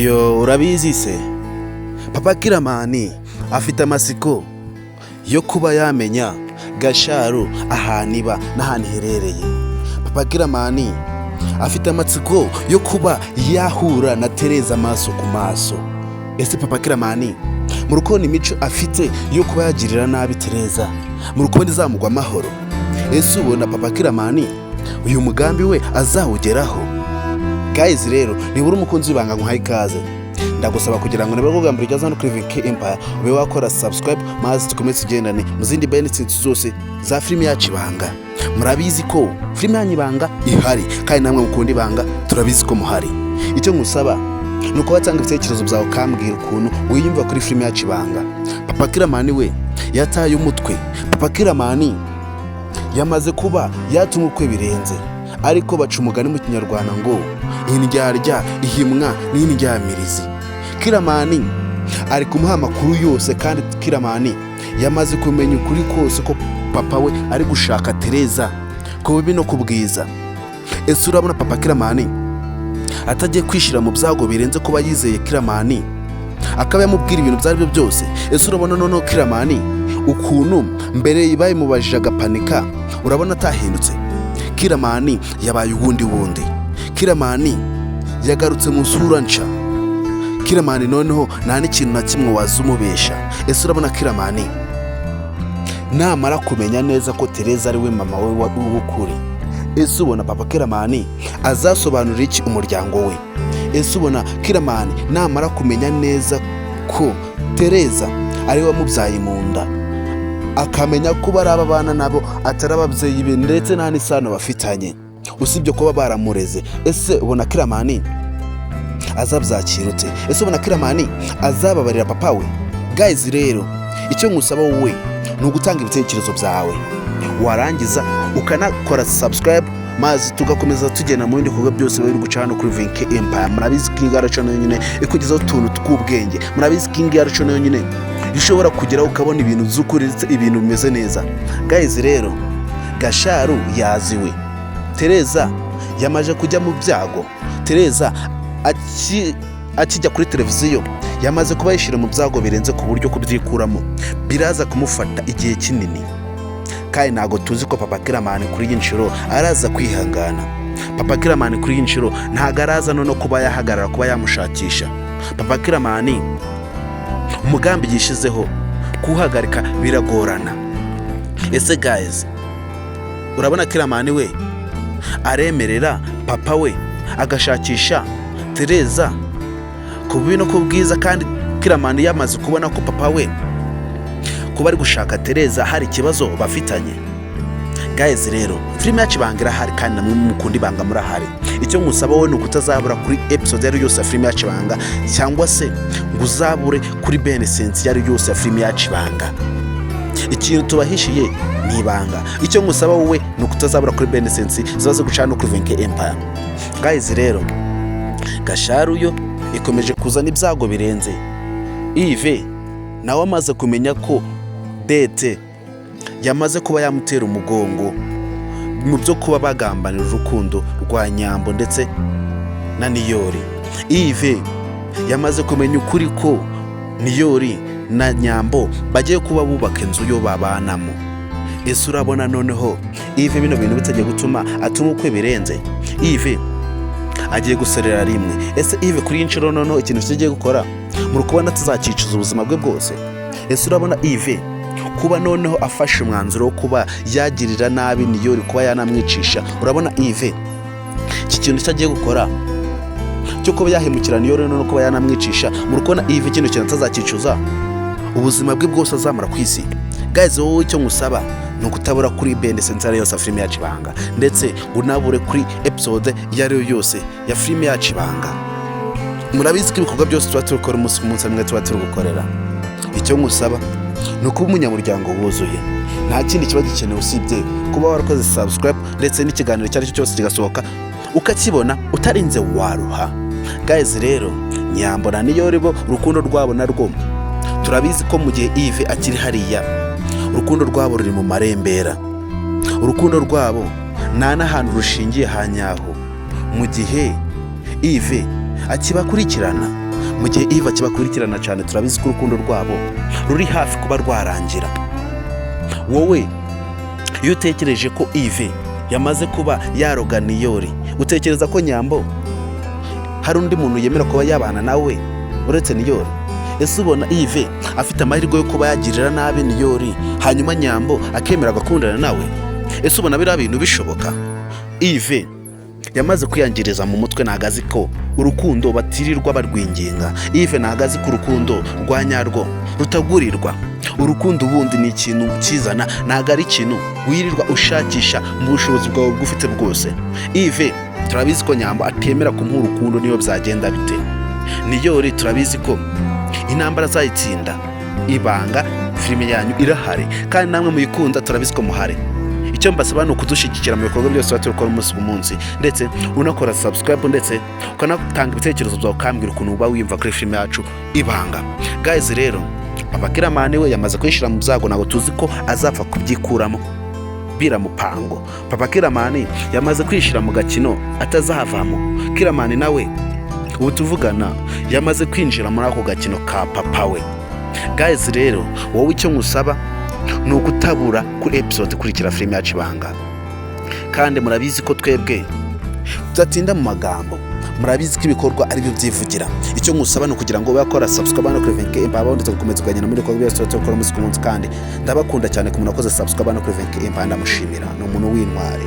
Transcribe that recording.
Yo, urabizi se, Papa Kiramani afite amatsiko yo kuba yamenya Gasharu ahantu iba n'ahantu iherereye. Papa Kiramani afite amatsiko yo kuba yahura na Tereza amaso ku maso. Ese Papa Kiramani mu rukundo, imico afite yo kuba yagirira nabi Tereza, mu rukundo izamugwa amahoro? Ese ubona Papa Kiramani uyu mugambi we azawugeraho? Guys rero, niba uri umukunzi w'ibanga, nkuhaye ikaze. Ndagusaba kugira ngo niba bwa mbere ugeze hano kuri VK Empire, ube wakora subscribe, maze dukomeze tugendane mu zindi benefits zose za filime yacu Ibanga. Murabizi ko filime yanyu Ibanga ihari, kandi namwe mukunda ibanga turabizi ko muhari. Icyo nkusaba ni uko watanga ibitekerezo byawe, ukambwira ukuntu wiyumva kuri filime yacu Ibanga. Papa Kiramani we yataye umutwe. Papa Kiramani yamaze kuba yatuma ukwe birenze, ariko baca umugani mu Kinyarwanda ngo indyarya ihimwa n'indyamirizi. Kiramani ari kumuha amakuru yose, kandi Kiramani yamaze kumenya ukuri kose ko papa we ari gushaka Tereza ku bubi no ku bwiza. Ese urabona Papa Kiramani atagiye kwishyira mu byago birenze kuba yizeye Kiramani akaba yamubwira ibintu ibyo ari byo byose? Ese urabona noneho Kiramani, ukuntu mbere bayimubajije agapanika, urabona atahindutse? Kiramani yabaye uwundi wundi. Kiramani yagarutse mu sura nshya. Kiramani noneho nta n'ikintu na kimwe waza umubesha. Ese urabona Kiramani namara kumenya neza ko Tereza ari we mama we w'ukuri, ese ubona Papa Kiramani azasobanurira iki umuryango we? Ese ubona Kiramani namara kumenya neza ko Tereza ari we wamubyaye mu nda, akamenya ko bari aba bana nabo atari ababyeyi be, ndetse nta n'isano bafitanye usibye kuba baramureze, ese ubona Kiramani azabyakira ute? Ese ubona Kiramani azababarira papa we? Guys rero, icyo nkusaba wowe ni ugutanga ibitekerezo byawe, warangiza ukanakora subscribe, maze tugakomeza tugenda mu bindi bikorwa byose biba biri guca hano kuri VK Empire. Murabizi ko iyi channel yonyine ikugezaho utuntu tw'ubwenge. Murabizi ko iyi channel yonyine ushobora kugeraho ukabona ibintu by'ukuri ndetse ibintu bimeze neza. Guys rero, Gasharu yaziwe, Tereza yamaze kujya mu byago. Tereza akijya kuri televiziyo yamaze kuba yishyira mu byago birenze, ku buryo kubyikuramo biraza kumufata igihe kinini. Kandi ntabwo tuzi ko Papa Kiramani kuri iyi nshuro araza kwihangana. Papa Kiramani kuri iyi nshuro ntabwo araza no kuba yahagarara kuba yamushakisha. Papa Kiramani umugambi yishyizeho kuwuhagarika biragorana. Ese guys, urabona Kiramani we aremerera papa we agashakisha Tereza ku bubi no ku bwiza, kandi Kiramani yamaze kubona ko papa we kuba ari gushaka Tereza hari ikibazo bafitanye? Guys rero, filime yacu Ibanga irahari, kandi namwe mukunda ibanga murahari. Icyo nkusaba wowe ni ukutazabura kuri episode iyo ari yose ya filime yacu Ibanga, cyangwa se ngo uzabure kuri benesensi iyo ari yose ya filime yacu Ibanga. Ikintu tubahishiye ni ibanga. Icyo nkusaba wowe ni ukutazabura kuri benesensi ziba ziguca no kuri VK Empire. Guys rero, Gasharu yo ikomeje kuzana ibyago birenze. Ive nawe amaze kumenya ko Dete yamaze kuba yamutera umugongo mu byo kuba bagambanira urukundo rwa Nyambo ndetse na Niyori. Ive yamaze kumenya ukuri ko Niyori na Nyambo bagiye kuba bubaka inzu yo babanamo. Ese urabona noneho Ive bino bintu bitagiye gutuma atuma ukwe birenze? Ive agiye guserera rimwe. Ese Ive kuri iyi nshuro noneho ikintu kigiye gukora muri kubona tuzakicuza ubuzima bwe bwose? Ese urabona Ive kuba noneho afashe umwanzuro wo kuba yagirira nabi Niyori, kuba yanamwicisha, urabona Ive iki kintu cyo agiye gukora cyo kuba yahemukira Niyori no kuba yanamwicisha, muri kubona Ive kino kintu atazakicuza ubuzima bwe bwose azamara ku isi? Guys, wowe icyo ngusaba ni ukutabura kuri bende sensare yose ya filime yacu Ibanga, ndetse unabure kuri episode iyo ari yo yose ya filime yacu Ibanga. Murabizi ko ibikorwa byose tuba turi gukora umunsi ku munsi hamwe tuba turi gukorera. Icyo ngusaba ni ukuba umunyamuryango wuzuye. Nta kindi kiba gikenewe usibye kuba warakoze subscribe, ndetse n'ikiganiro icyo ari cyo cyose kigasohoka ukakibona utarinze waruha. Guys rero, Nyambo na Niyori bo urukundo rwabo narwo turabizi ko mu gihe Yves akiri hariya, urukundo rwabo ruri mu marembera. Urukundo rwabo nta n'ahantu rushingiye ha nyaho mu gihe Yves akibakurikirana. Mu gihe Yves akibakurikirana cyane, turabizi ko urukundo rwabo ruri hafi kuba rwarangira. Wowe iyo utekereje ko Yves yamaze kuba yaroga Niyori, utekereza ko Nyambo hari undi muntu yemera kuba yabana nawe uretse Niyori? Ese ubona Yves afite amahirwe yo kuba yagirira nabi Niyori, hanyuma Nyambo akemera agakundana nawe? Ese ubona biriya bintu bishoboka? Yves yamaze kwiyangiriza mu mutwe, ntabwo azi ko urukundo batirirwa barwinginga. Yves ntabwo azi ko urukundo rwa nyarwo rutagurirwa. Urukundo ubundi ni ikintu ukizana, ntabwo ari ikintu wirirwa ushakisha mu bushobozi bwawe bwufite bwose. Yves turabizi ko Nyambo atemera kumuha urukundo niyo byagenda bite. Niyori turabizi ko intambara azayitsinda. Ibanga filime yanyu irahari, kandi namwe muyikunda turabizi ko muhari. Icyo mbasaba ni ukudushyigikira mu bikorwa byose tuba turi gukora umunsi ku munsi, ndetse unakora subscribe, ndetse ukanatanga ibitekerezo byawe, ukambwira ukuntu uba wiyumva kuri filime yacu Ibanga. Guys rero, Papa Kiramani we yamaze kwishyira mu byago, ntabwo tuzi ko azapfa kubyikuramo biramupango. Papa Kiramani yamaze kwishyira mu gakino atazahavamo. Kiramani nawe ubu tuvugana yamaze kwinjira muri ako gakino ka papa we. Guys rero, wowe icyo nkusaba ni ukutabura kuri episode ikurikira filime yacu Ibanga. Kandi murabizi ko twebwe tudatinda mu magambo, murabizi ko ibikorwa ari byo byivugira. Icyo nkusaba ni ukugira ngo ube wakora subscribe no kuri Venke Empire, ndetse gukomeza kuganira muri bikorwa byose tuba dukora umunsi ku munsi. Kandi ndabakunda cyane. Ku muntu wakoze subscribe no kuri Venke Empire, ndamushimira, ni umuntu w'intwari.